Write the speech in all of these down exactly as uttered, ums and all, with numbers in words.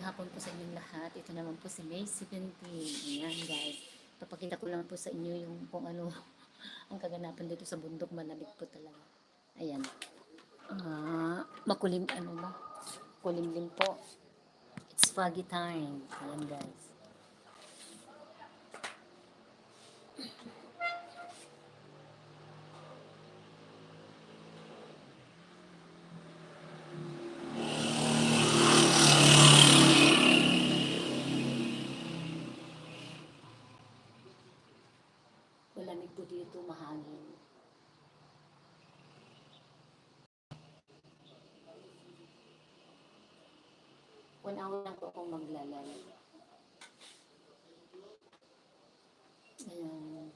hapon po sa inyong lahat. Ito naman po si May seventeen. Ayan, guys. Papakita ko lang po sa inyo yung kung ano ang kaganapan dito sa bundok. Malamig po talaga. Ayan. Ah, makulim, ano ba? Kulimlim po. It's foggy time. Ayan, guys. Malamig po dito, mahangin. One hour lang po akong maglalay. Ayan.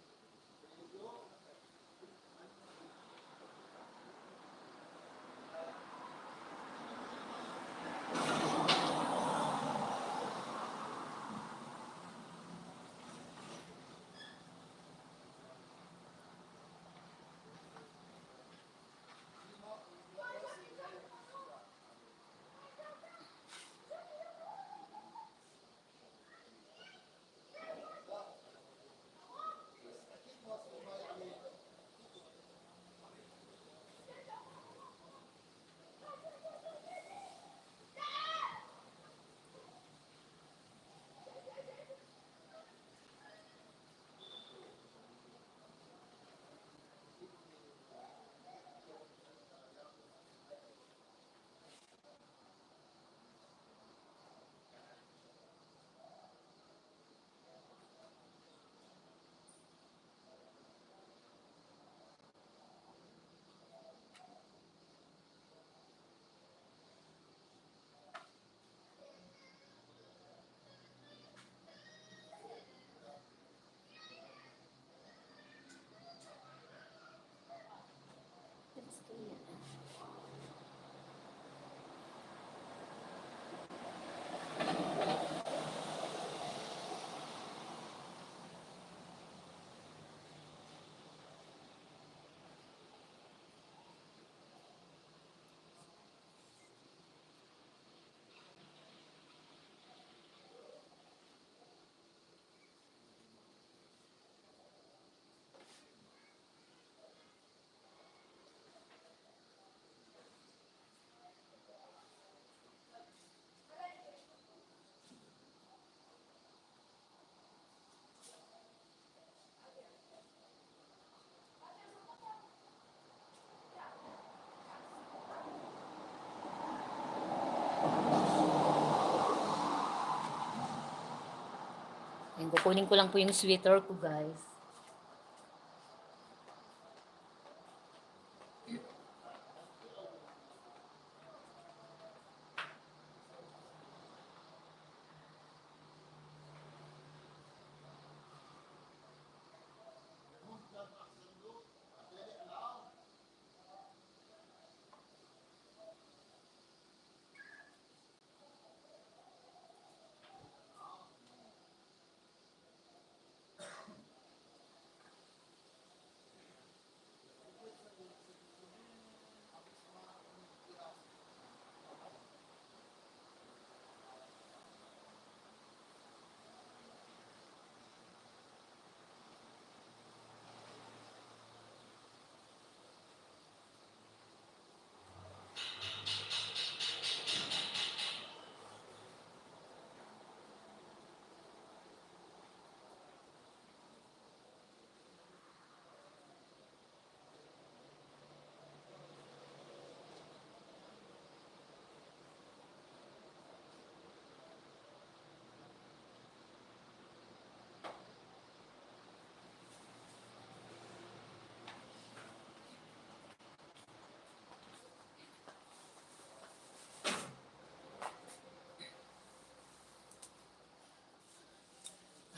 Ayan, kukunin ko lang po yung sweater ko, guys.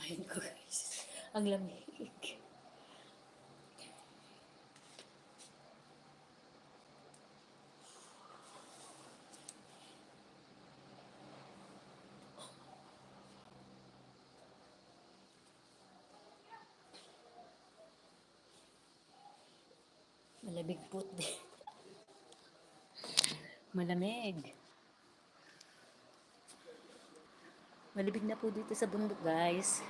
Ayun ko, guys. Ang lamig. Malamig po di. Malamig. Malibig na po dito sa bundok, guys.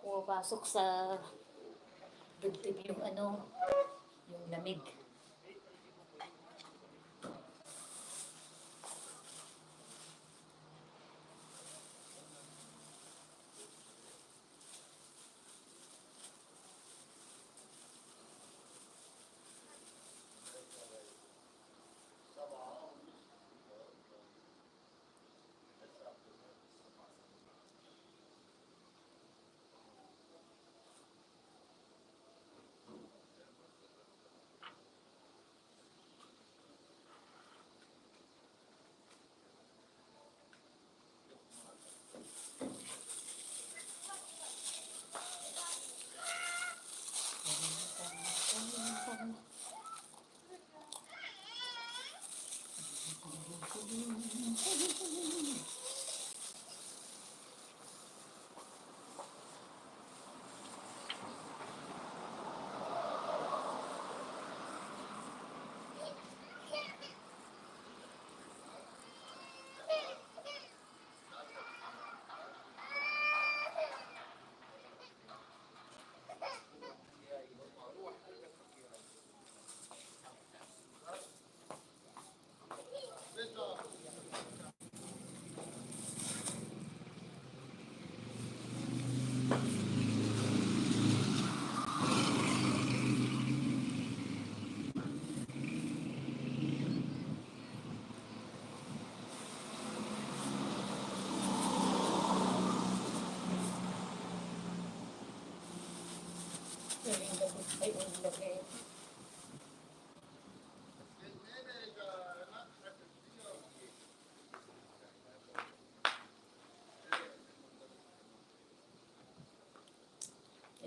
Pumapasok sa dibdib yung ano, yung lamig.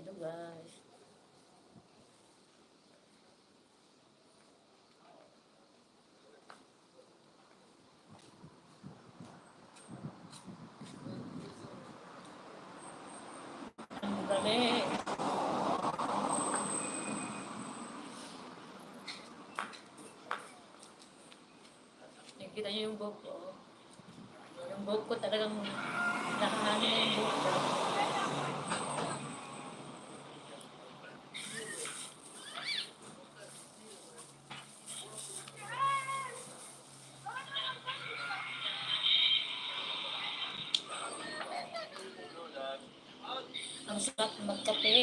Hello, guys. Ang galing. Nakikita niyo yung buhok ko? Yung buhok ko talagang nakahangin na yung buhok ko. Ang sarap magkape.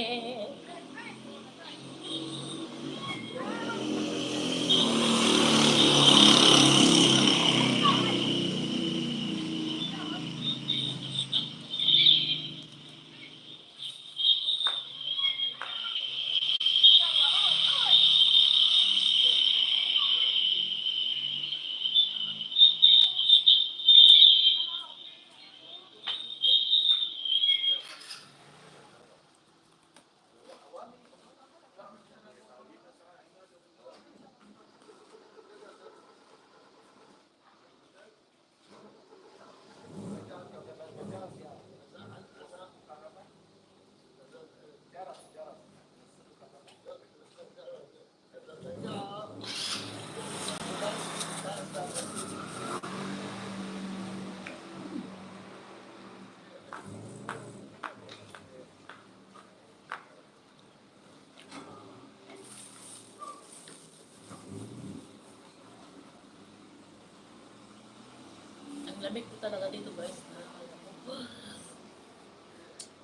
Ang lamig po talaga dito, guys. Nakakaya po.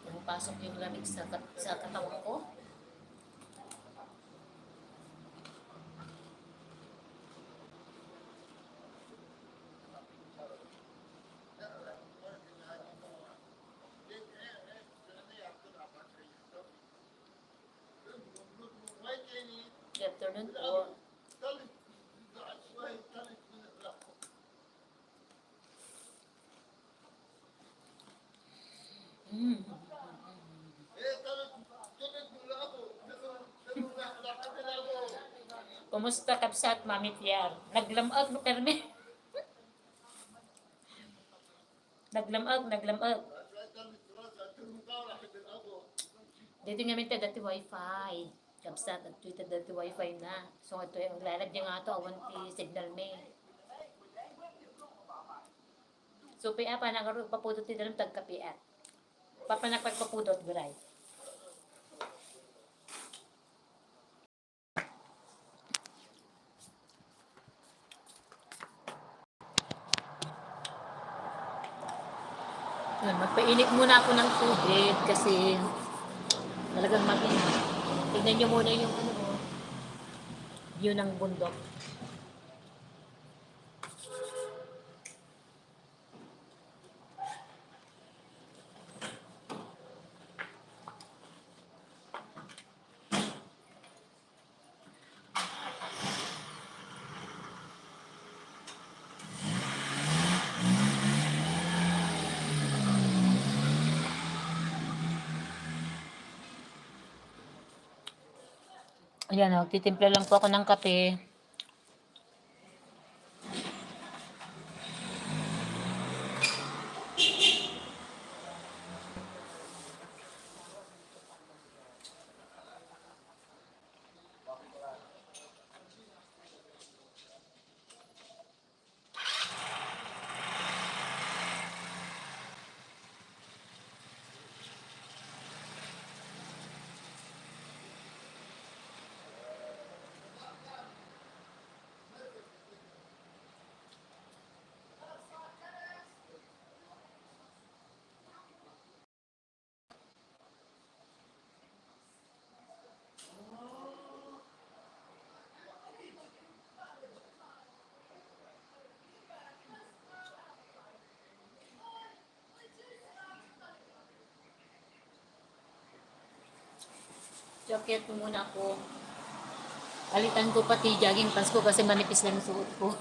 Pumapasok yung lamig sa kat-, sa katawan ko. Good afternoon po. Mm. Kumusta, kabsat, Mami Piar? Naglam-ak no permi? Naglam-ak, naglam-ak. Ditoy ngamin ti adda ti wifi. Kabsat, adtoy ti adda ti wifi na. So, adtoy, aglalabyo nga to, awan ti signal mi. So, pay apa, nagaru-, papudot ti dalam tagkape, ah. Papanak pagpapudot, guray. Yan, magpainit muna ako ng tubig kasi talagang mainit. Tignan niyo muna yung ano, view ng bundok. Ayan, oh, titimpla lang po ako ng kape. Jacket ko muna ako. Palitan ko pati jogging pants ko kasi manipis lang yung suot ko.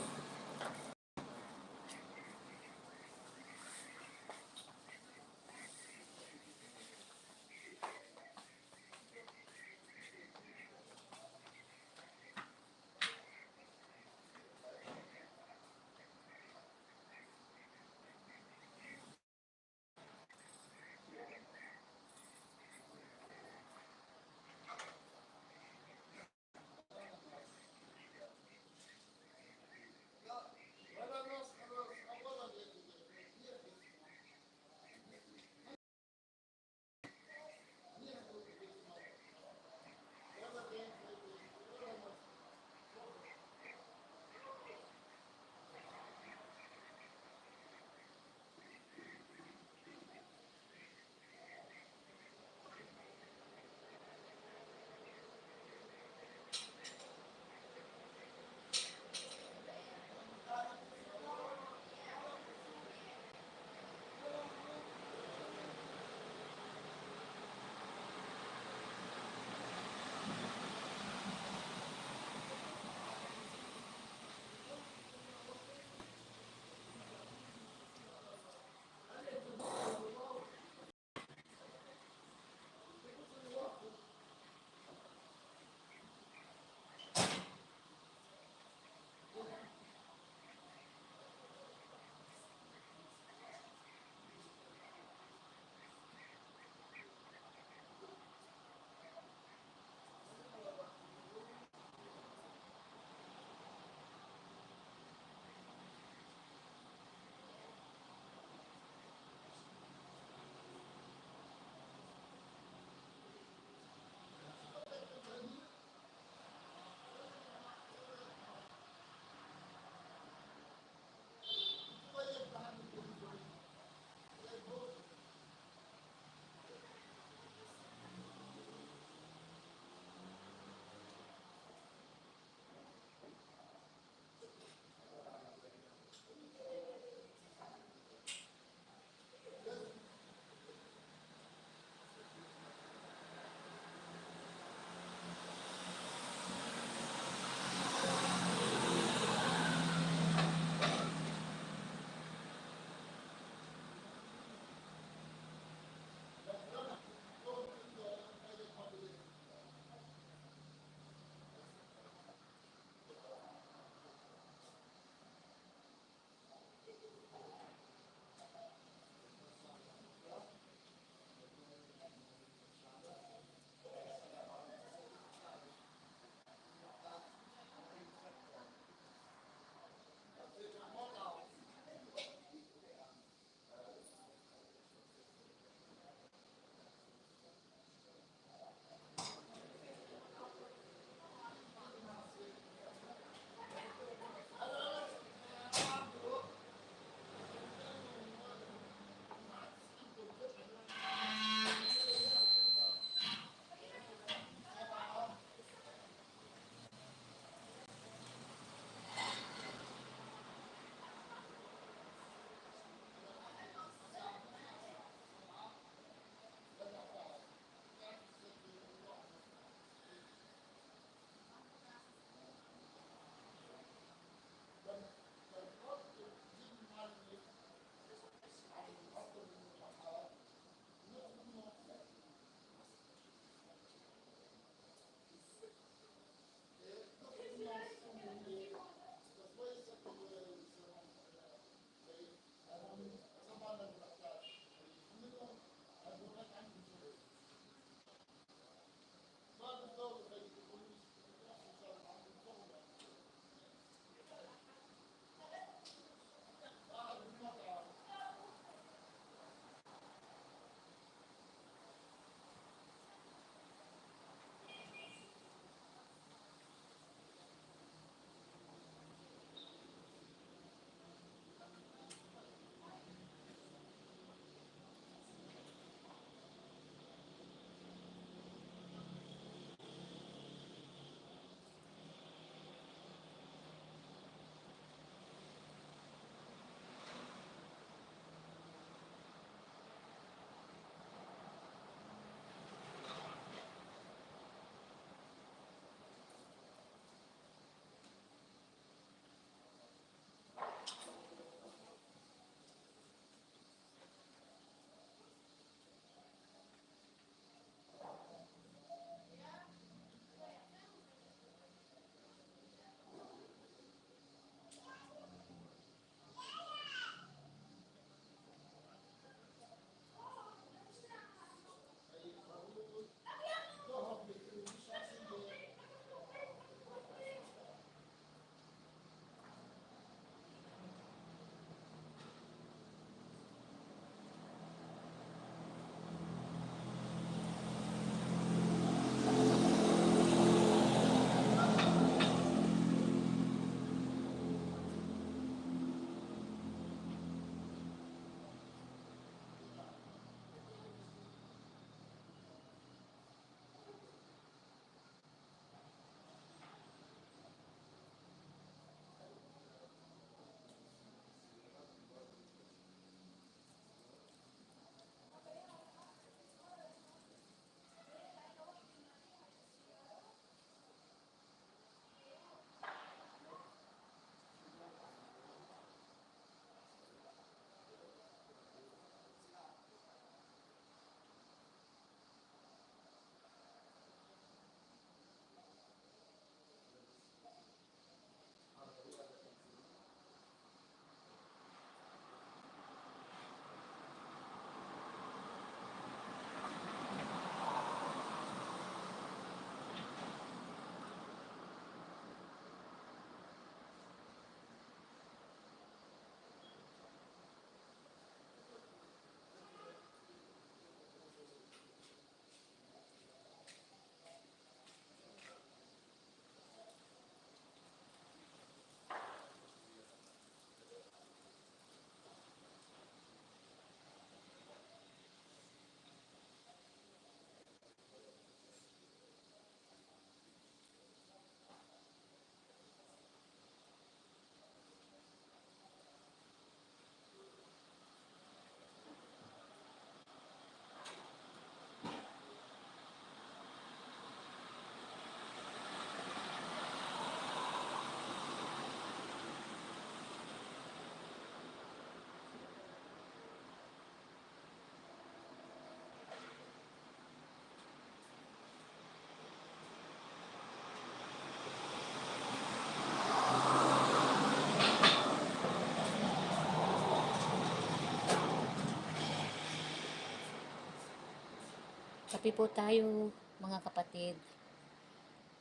Kape po tayo, mga kapatid,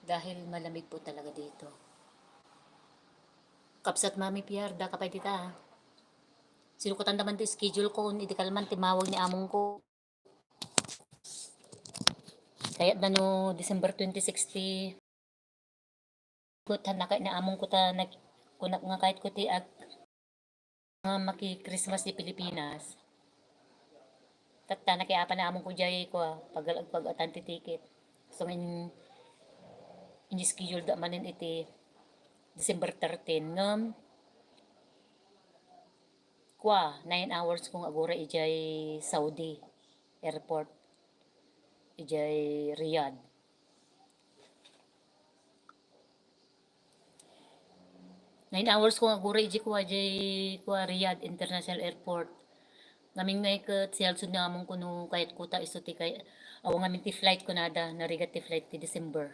dahil malamig po talaga dito. Kabsat Mami Piar, dakayo pay dita. Sinukatan da man ti schedule ko, idi kalman timawag ni among ko. Kayatda no December twenty-six ti Kutannaka ni among ko ta nag-, kunak nga kayat ko ti ag-, nga maki-Christmas di Pilipinas. Tatta, nakiapan ni among ko jay kua, pagal-, pag-atan ti ticket. So, in, in-schedule da manen iti December thirteen, ngem, kua, nine hours kong agura ijay Saudi airport, ijay Riyadh. Nine hours ko nga agura ijay kua, ijay kua, Riyadh International Airport. Ngamin nga iket, sialsod ni among ko no kayat ko ta isu ti kay-, awan ngamin ti flight kunada, narigat ti flight ti December.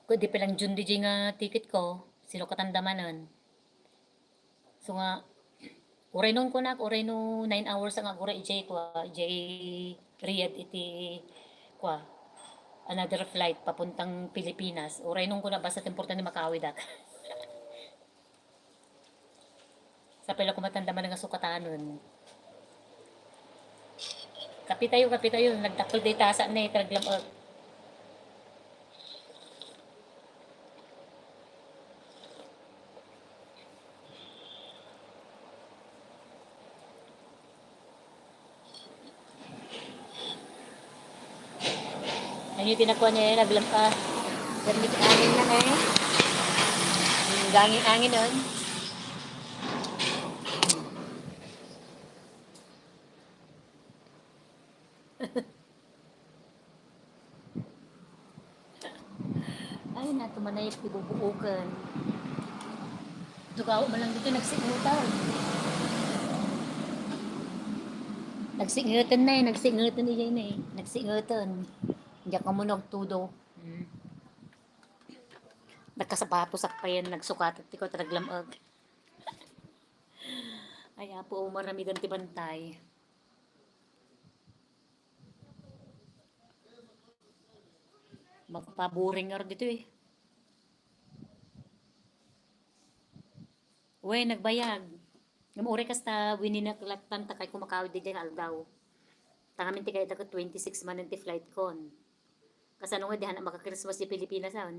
Ko di pa lang June di jay nga ticket ko, sinukatan da manen. So nga, uray no kunak, uray no nine hours nga agura ijay kua, ijay Riyadh iti kua, another flight papuntang Pilipinas. Uray no kunak, basta ti importante makaawidak. Sapay la koma ta ania man nga sukatanen. Kape tayo, kape tayo. Nagdakkel day tasa na eh, talaga lang, oh. Ano yung tinakuha niya yun? Naglam-, ah, gamit angin lang eh. Yung gangin angin nun. Ay, natumanay ti bubuoken. Dugaw man lang dito, nagsingutan. Nagsingutan na eh, nagsingutan iya na eh. Nagsingutan. Diyan ka mo nagtudo. Hmm. Nagkasapatos ak pa yan, nagsukat. Ti ko, taraglamag. Ay, apo, maramigan ti bantay. Magpaboring nga dito eh. Uy, nagbayag. Ngem uray kasta, wininak laktan, ta kay kumakawid di aldaw. Tangamin ti kay dakat twenty-six man ti flight kon. Kasano nga di hanak maka-Christmas di Pilipinas, ah?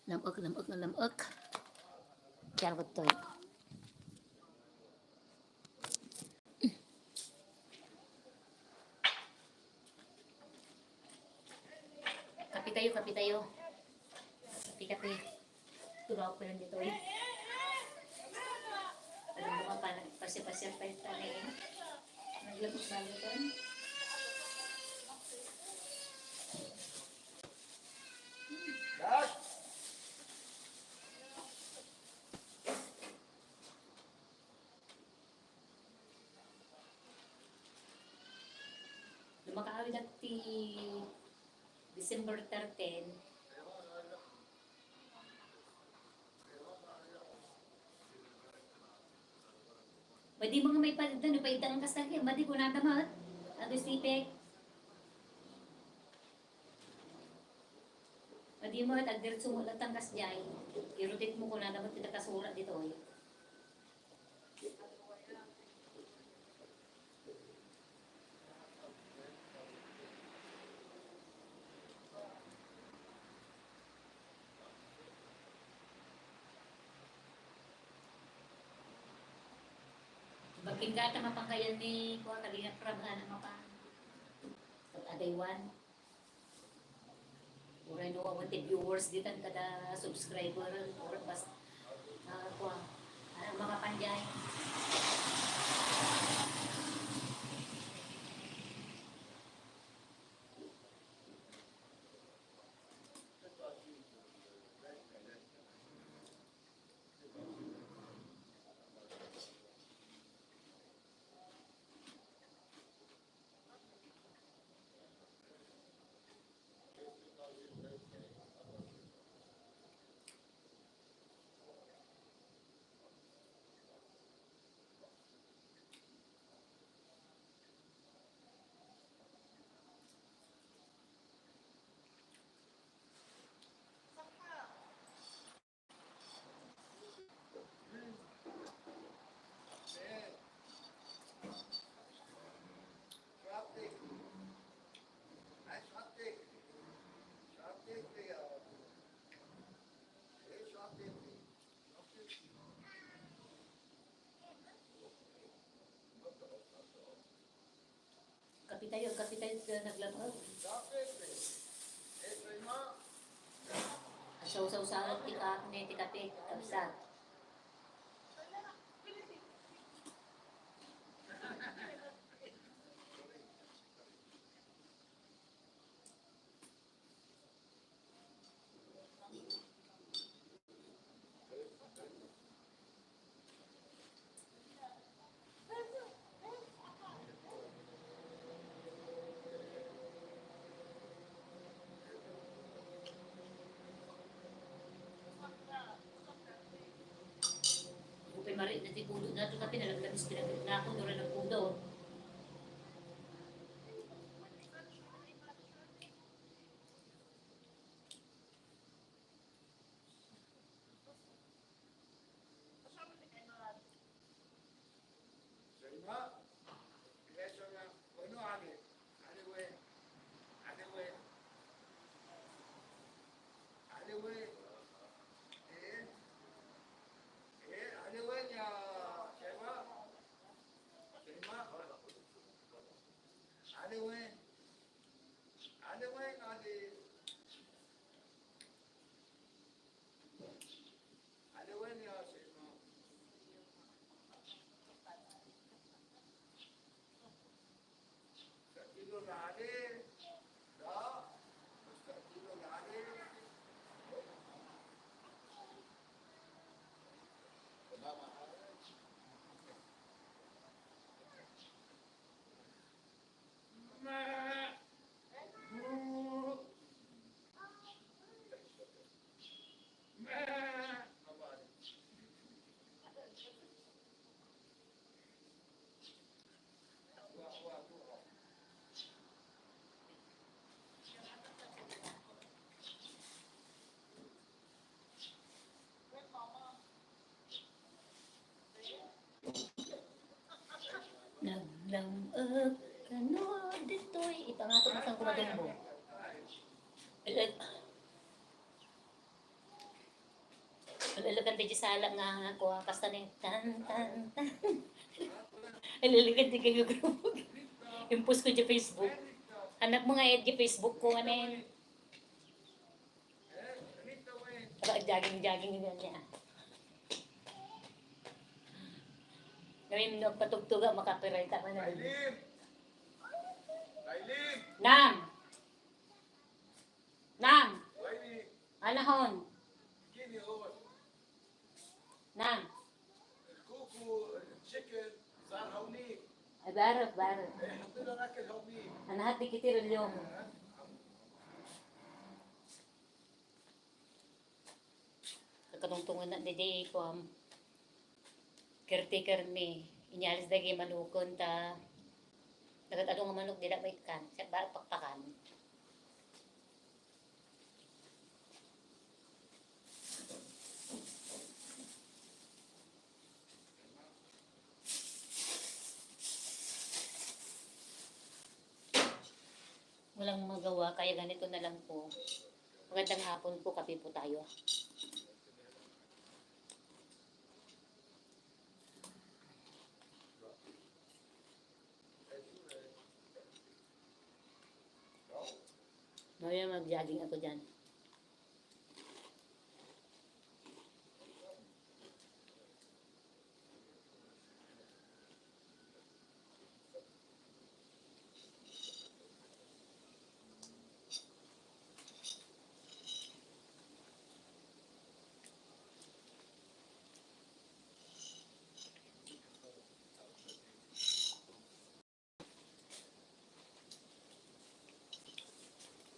Lam-ek, lam-ek, lam-ek. Kaya ko to. Kape tayo, kape tayo. Kape, kape. Tulog ko lang dito eh. Alam mo ka pa, nagpasya-pasya pa yung tanay eh. Naglabas-labas ka. No makaawid ak ti December thirteen, madi mo nga maipalit da, no, paidaan kas lagi, madi kunada met, Agoy Sipek. Madi met, agdiretso mo latang kas jay. Irutit mo kunada met, kita kasura ditoy. Baking gata mapangkayan ni Kuya Kalina Prab, ano, mapa-, pag-adaywan. Uray no, awan ti viewers ditan kada subscriber, uray bas-, ah, kua, ah, mga panjay. Naglaag. Asawsawsawan ti ka-, ne, ti kape, kabsat. Upay mari na ti pudo na to, tapi nalaglamis pinagkit na ako, nura nagpudo. Sayma, diretso na, ano, agi? Aliwe. Aliwe. Aliwe. Eh? Eh, aliwe niya, Sayma. Sayma. Aliwe. Aliwe, agi. Aliwen ya Sayma. Sa kilo lali. Da. Sa kilo lali. Salamat. Naglam-ek kano ditoy. Ipangato mo sang kumadumbo. Al-, al-, alakan ti sala nga, nga, kua, kasta ni tan, tan, tan. Alalakan ti gagagabog. Impos ko di Facebook. Anak mo nga, eh, di Facebook ko, ano yun? Aba, jogging-jogging yun niya. Ngayon, nagpatugtuga, makapirayta man na. Nam! Nam! Anahon! Nam! Ay, barek, barek. Anahat ti kiti relyo. Kakatungtungan na, didi, kuam, caretaker mi. Inyalis dagiti manokon ta nagad-adu nga manok, dida maikkan. Siak, barek pakpakan. Walang magawa, kaya ganito na lang po. Magandang hapon po, kape po tayo. Mamaya mag-jogging ako dyan.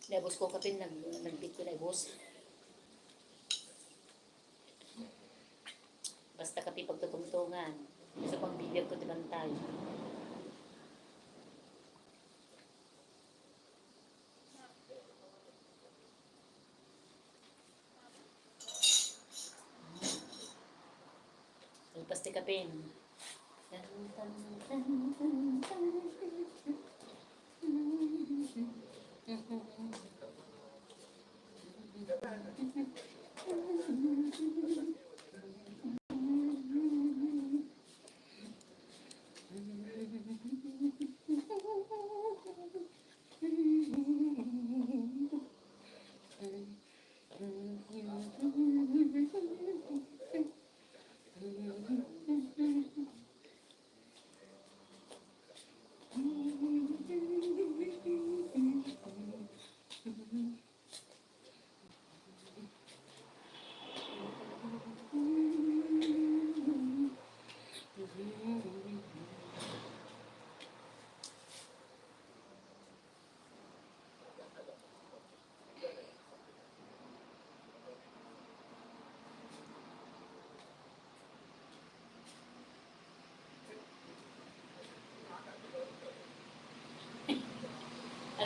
Naibos ko kape, nag-, nagbit ko naibos. Basta kape pagtutungtungan. Sa pambilya ko ti bantay. Kalpas ti kape. Tan, tan, tan, tan, tan.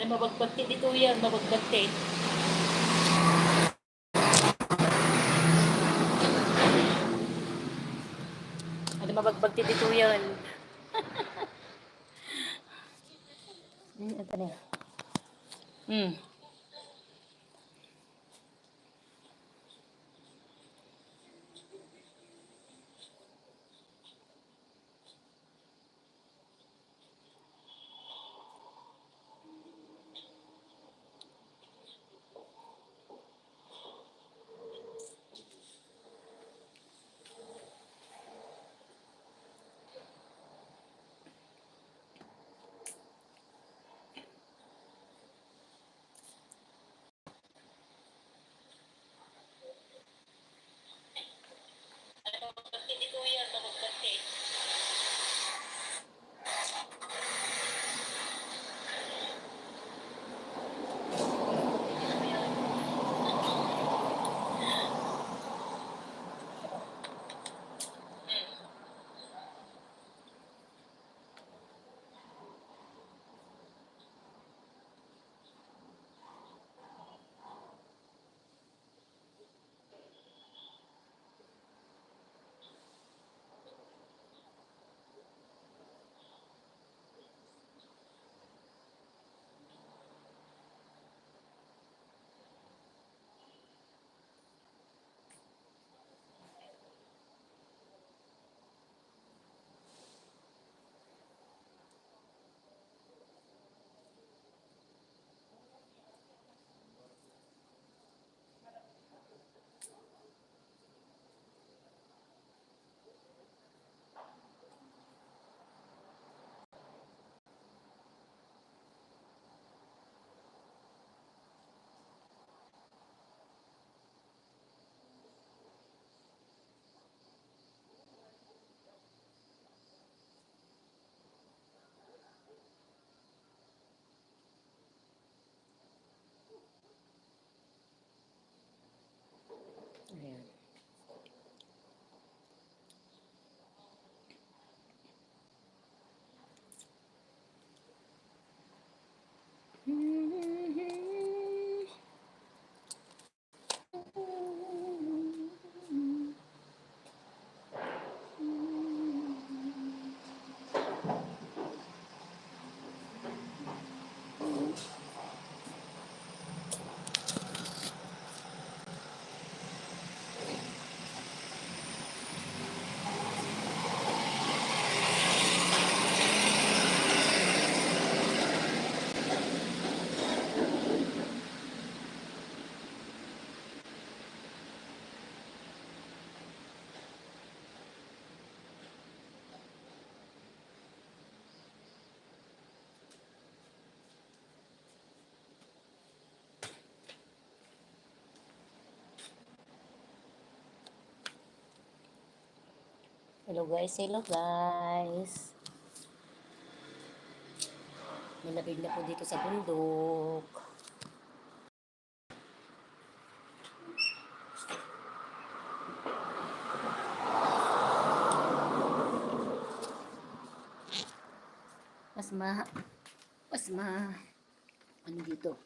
Mabagbagti ditoyen, mabagbagti. Adu mabagbagti ditoyen. Hmm, ito na. Hmm. Ayan. Hello guys, hello guys. Malabig na po dito sa bundok. Mas ma-, mas ma-, ano dito?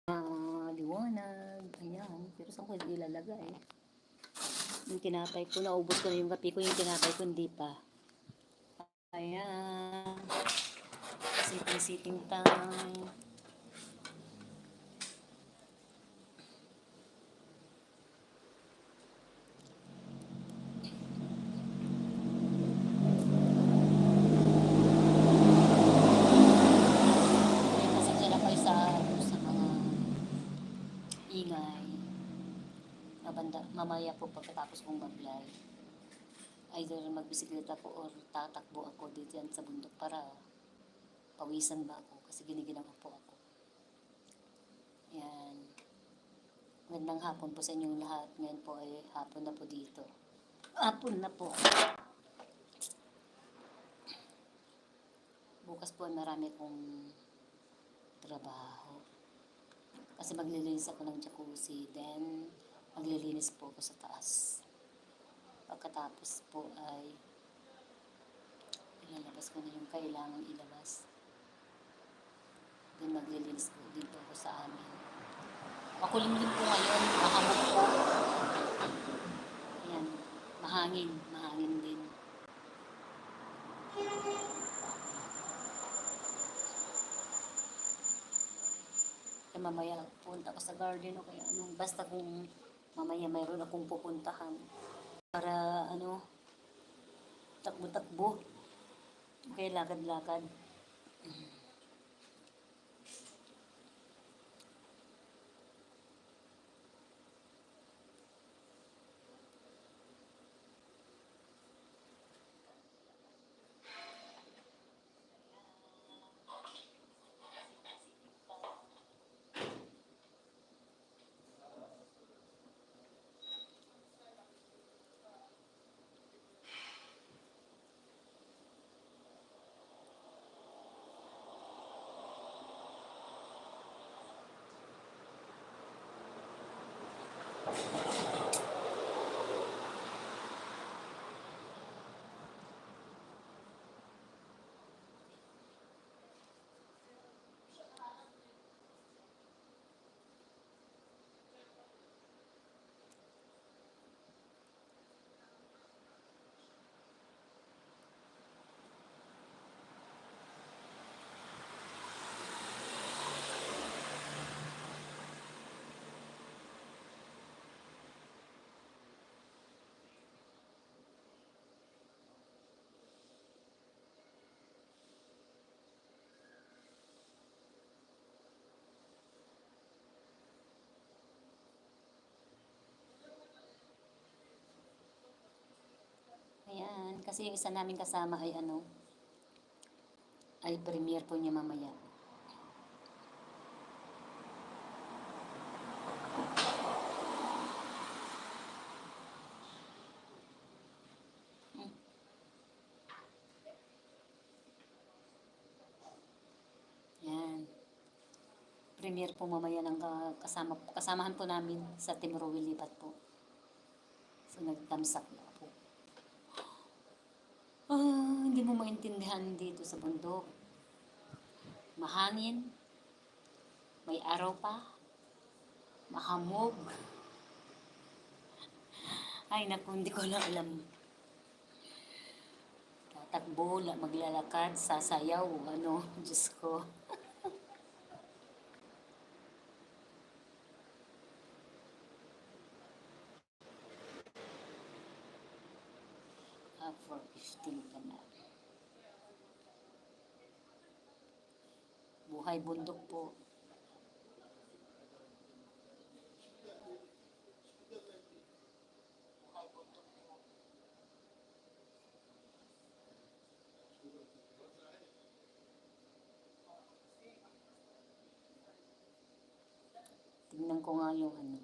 Ah, liwanag. Ayan. Pero saan ko ilalagay? Yung tinapay ko, naubos ko na yung kape ko, yung tinapay ko, hindi pa. Ayan. Sitting-sitting time. Pasensya na kayo sa, sa mga ingay. Mabanda, mamaya po pagkatapos kong mag-live, either magbisikleta ko or tatakbo ako dito yan sa bundok para pawisan ba ako kasi giniginawa po ako. Yan. Magandang hapon po sa inyong lahat. Ngayon po ay hapon na po dito. Hapon na po. Bukas po ay marami kong trabaho. Kasi maglilinis ako ng jacuzzi. Then, maglilinis po ako sa taas. Pagkatapos po ay ilalabas ko na yung kailangan ilabas. Then maglilinis po din po ako sa amin. Makulimlim po ngayon, mahamog po. Ayan, mahangin, mahangin din. Kaya mamaya punta ko sa garden o kaya ano, basta kung mamaya mayroon akong pupuntahan para ano, takbo-takbo. Okay, lakad-lakad. Ayan, kasi yung isa namin kasama ay ano, ay premiere po niya mamaya. Hmm. Yan. Premiere po mamaya ng ka-, kasama, kasamahan po namin sa Team Rowell Lipat po. So, nagtamsak na po. Ah, hindi mo maintindihan dito sa bundok. Mahangin, may araw pa, mahamog. Ay, naku, hindi ko na alam. Tatakbo, la-, maglalakad, sasayaw, ano, Diyos ko. Ah, four fifteen pa na. Buhay bundok po. Tingnan ko nga yung ano.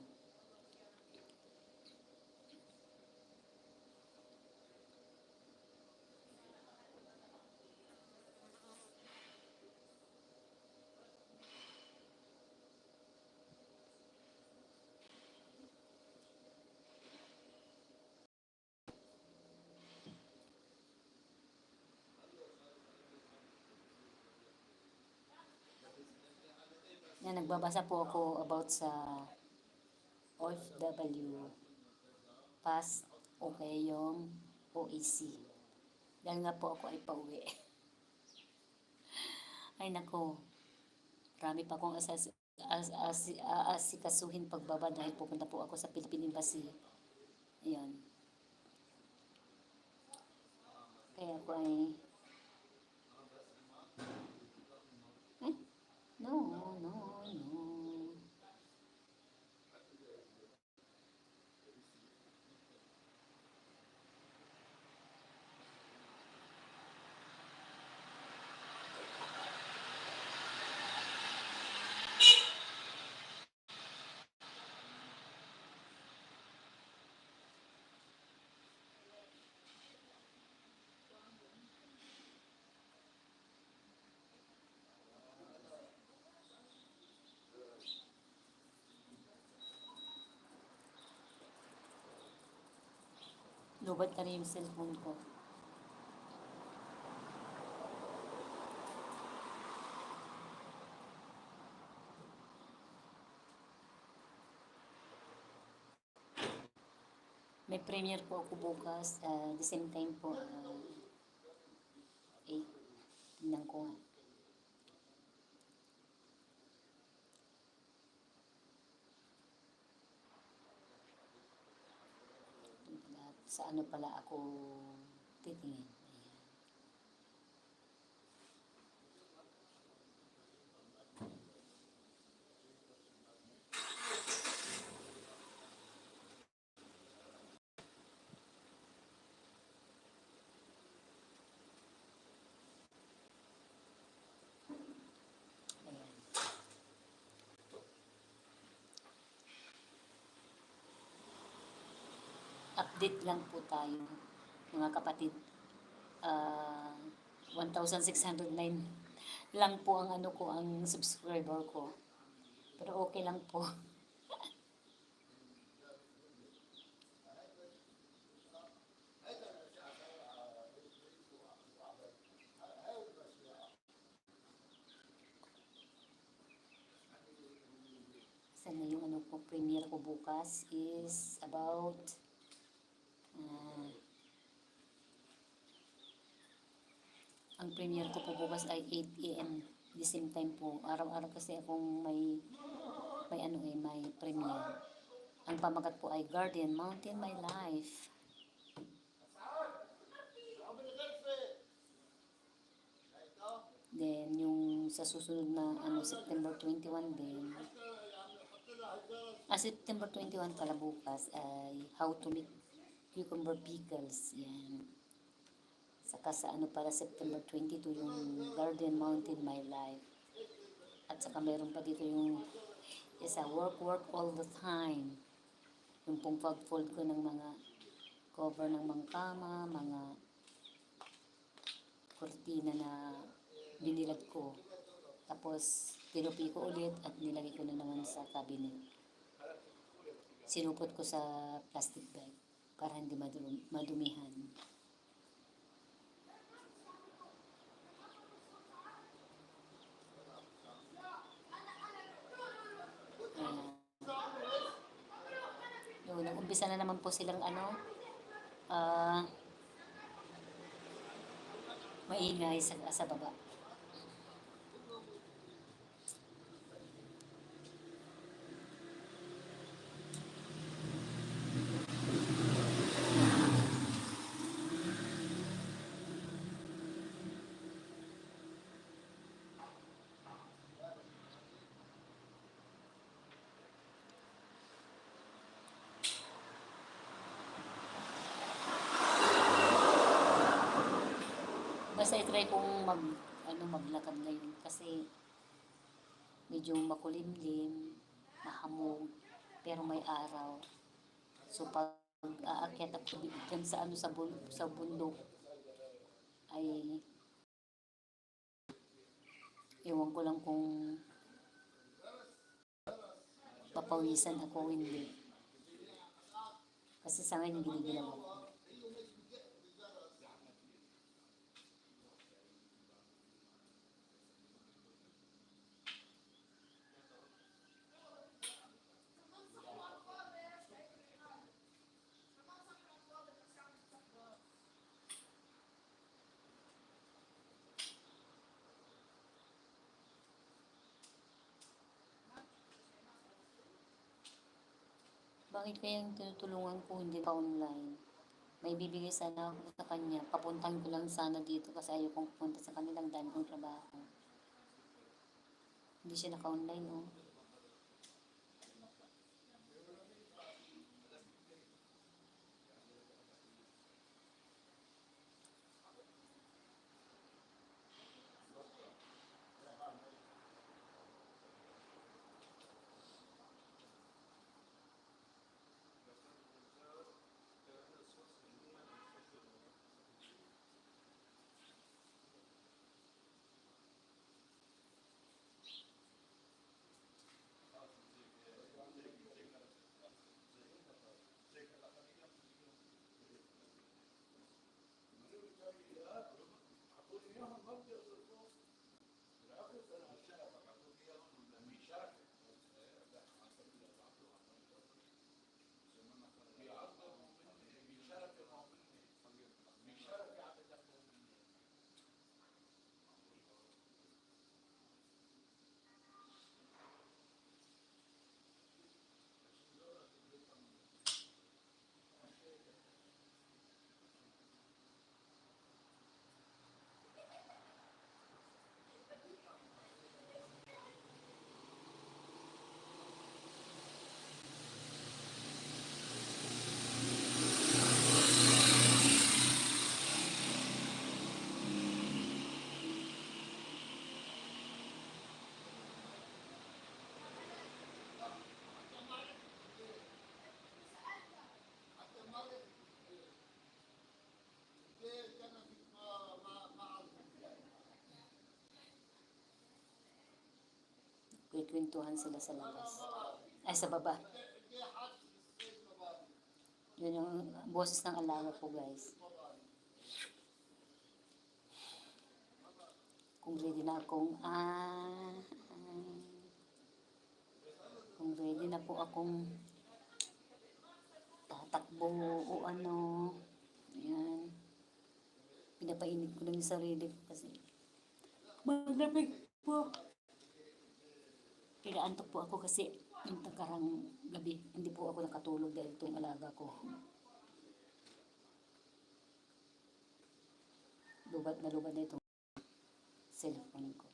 Yan, nagbabasa po ako about sa O F W, past o kaya yung O A C. Dahil nga po ako ay pauwi. Ay nako, marami pa akong asas-, as-, as-, aasikasuhin pagbaba dahil pupunta po ako sa Philippine Embassy. Ayan. Kaya ako ay, ay, no, no, no. Lowbat na rin yung cellphone ko. May premiere po ako bukas, ah, the same time po, ah, eight. Tingnan ko nga. Sa ano pala ako titingin? Ayan. Ayan. Update lang po tayo, mga kapatid. Ah, one thousand six hundred nine lang po ang ano ko, ang subscriber ko. Pero okay lang po. Sana yung ano ko, premiere ko bukas is about, ah, ang premiere ko po bukas ay eight A M. The same time po, araw-araw kasi akong may, may ano eh, may premiere. Ang pamagat po ay Guardian Mountain My Life. Then, yung sa susunod na, ano, September twenty-one din. Ah, September twenty-one pala bukas ay how to make cucumber pickles. Yan. Saka sa ano pala, September twenty-two, yung Guardian Mountain My Life. At saka meron pa dito yung isa, work, work all the time. Yung pong pag-fold ko ng mga cover ng mga kama, mga kurtina na binilag ko. Tapos, tinupi ko ulit at nilagay ko na naman sa cabinet. Sinupot ko sa plastic bag para hindi madum-, madumihan. Ayan. Yun, nag-umpisa na naman po silang ano, ah, maingay sa, sa baba. Basta i-try kong mag-, ano, maglakad ngayon kasi medyo makulimlim, mahamog, pero may araw. So, pag aakyat ako di-, dyan sa, ano, sa bul-, sa bundok, ay Ewan ko lang kung papawisan ako o hindi. Kasi sa ngayon, ginigilaw ako. Bakit kaya yung tinutulungan ko hindi pa online? May bibigay sana ako sa kanya. Papuntahan ko lang sana dito kasi ayokong pumunta sa kanila. Ang dami kong trabaho. Hindi siya naka-online, oh. nagkikwentuhan sila sa labas. Ay, sa baba. Yun yung boses ng alaga ko, guys. Kung ready na akong, ah, ah, kung ready na po akong tatakbo o ano, ayan. Pinapainit ko lang yung sarili ko kasi malamig po. Kaya antok po ako kasi yung nakarang gabi, hindi po ako nakatulog dahil itong alaga ko. Lubat na lubat na itong cellphone ko.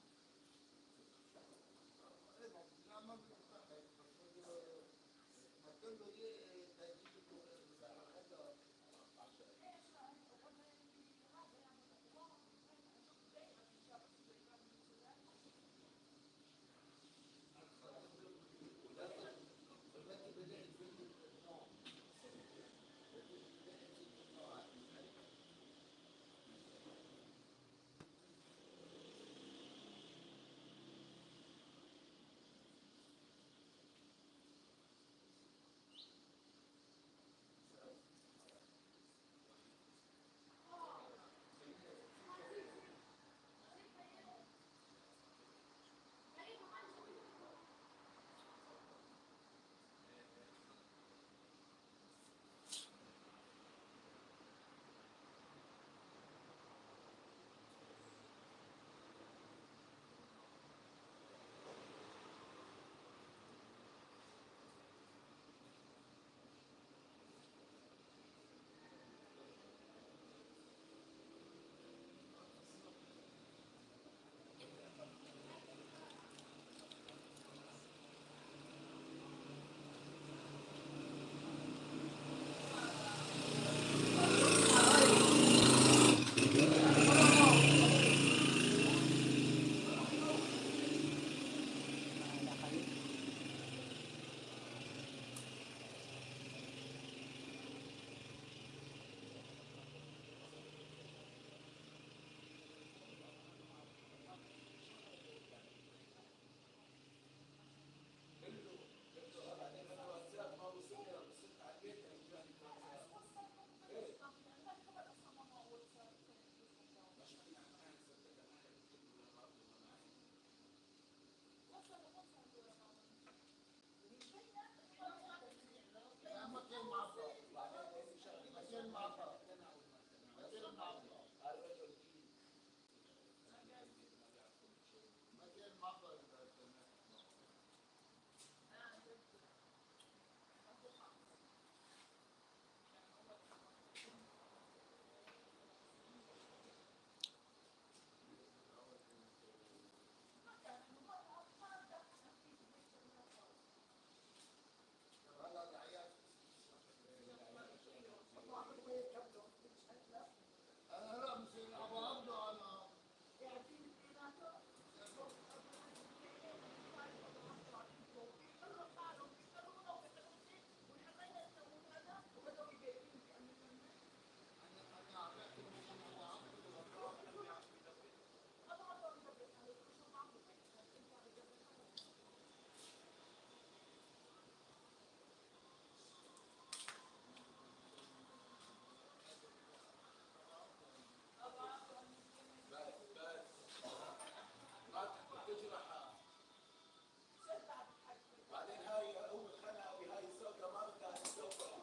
بعدين هاي أول خلع بهاي السوداء ما بدها هاي السوداء.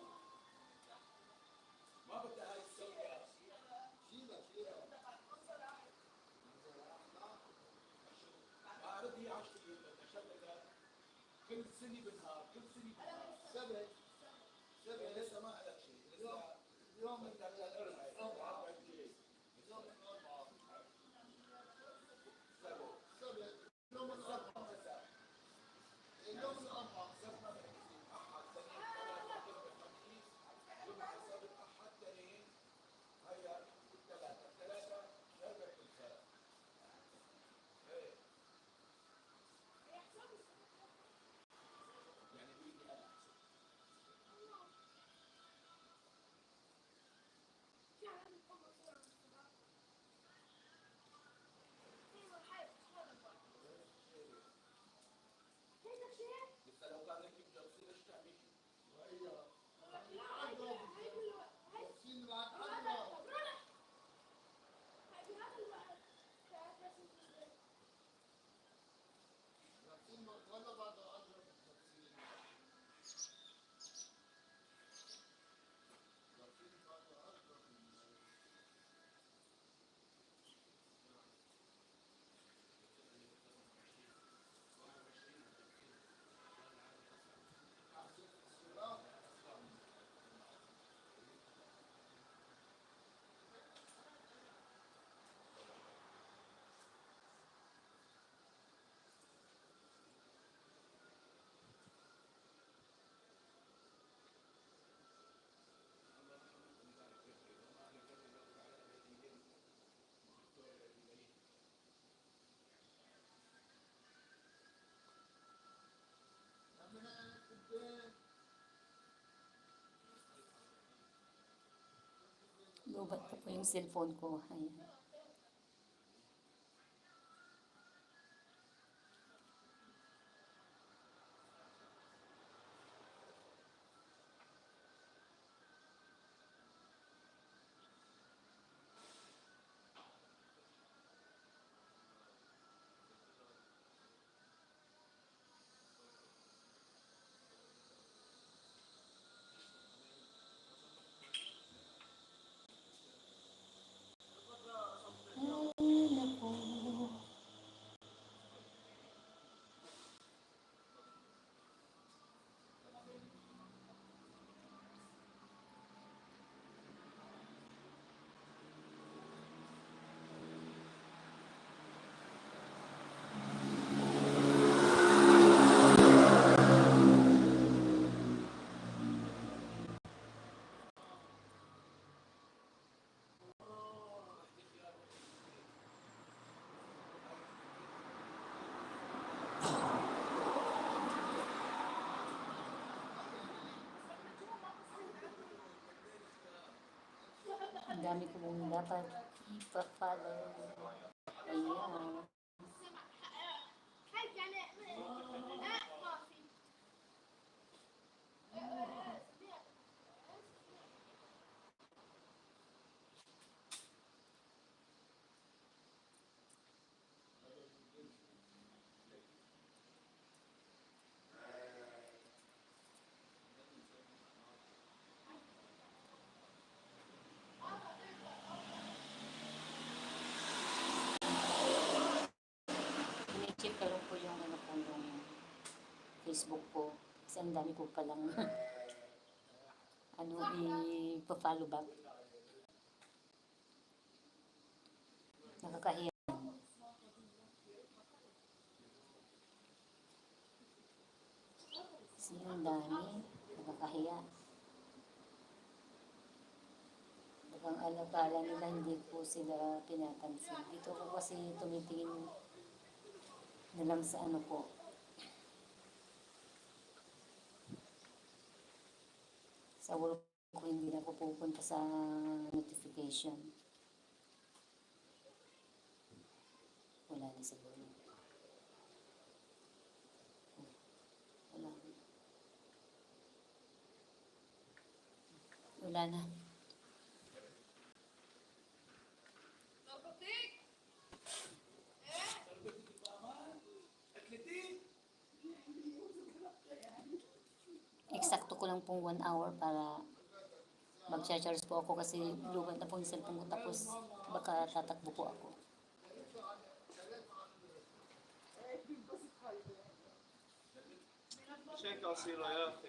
ما بدها هاي السوداء. شيلها، شيلها. ما رضي عشتي، عشان كل سنة بنهار، كل سنة بنهار. سبع. سبع. لسه ما قالك شيء. لسه. اليوم، اليوم الأربعاء. اليوم الأربعاء. سبع. سبع. يوم الأربعاء مساء. يوم الأربعاء. سبت، أحد، سنين، ثلاثة، أربعاء، خميس، جمعة، سبت، أحد، سنين. هيا، الثلاثة، الثلاثة، هذا كل سنة. إيه. يعني بيجي أنا. Lobat na po yung cellphone ko. Ayan. Ay, naku. Ang dami ko pong dapat ipa-follow. Ayan. I-check ko lang po yung ano po, yung Facebook ko. Kasi ang dami ko palang ano, ipa-follow back. Nakakahiya. Kasi ang dami, nakakahiya. Bagang akala nila hindi ko sila pinapansin. Dito ko kasi tumitingin na lang sa ano ko. Sa work ko, hindi na ako pupunta sa notification. Wala na siguro. Wala na. Wala na. Eksakto ko lang pong one hour para magcha-charge po ako kasi lobat na po yung cellphone ko, tapos baka tatakbo po ako. Check out si Royal.